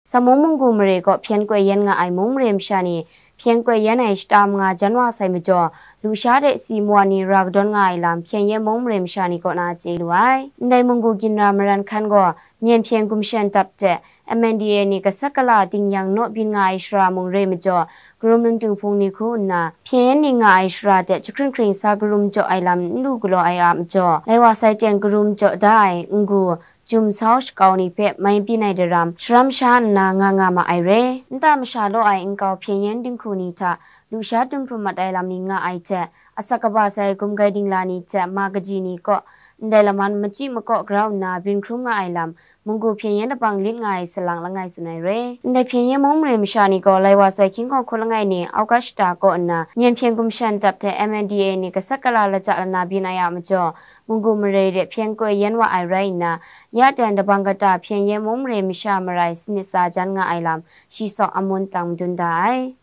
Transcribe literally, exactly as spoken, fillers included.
Samung munggu mare kaw hpyen koi yan nga ai mung mare masha ni hpyen koi yan ai shata manga jan wa sai majaw, lusha hte si mawa ni ra kadawn nga ai lam hpyen yan mung mare masha ni kaw na chye lu ai. Ndai munggu ginra maran hkan gaw, myen hpyen gumshan dap hte M N D A ni gasat gala ting yang naw byin nga ai shara mung re majaw, karum ningtu hpung ni hku nna, hpyen yan ni nga ai shara hte jahkring hkring sa karum jaw ai lam n lu galaw ai a majaw, lai wa sai ten karum jaw da ai n-gu, jum sau shakau ni hpe mai byin ai daram, sharam sha nna nga nga ma ai re. Nta masha law ai nkau hpyen yan dinghku ni hta lusha dum hprum mat ai lam ni nga ai hte, asak kaba sai gumgai dingla ni hte ma kaji ni kaw ndai laman machyi makaw grau nna byin hkrum nga ai lam, munggu hpyen yan labang lit nga ai salang langai tsun ai re. Ndai hpyen yan mung mare masha ni gaw lai wa sai hkying hkawng hkut langai ni August shata kaw nna, myen hpyen gumshan dap hte M N D A ni gasat gala lata lana byin ai a majaw, munggu mare de hpyen koi yan wa ai rai nna, ya dan dabang kata hpyen yan mung mare masha marai sanit sa jan nga ai lam, shi sawk amun tang madun da ai.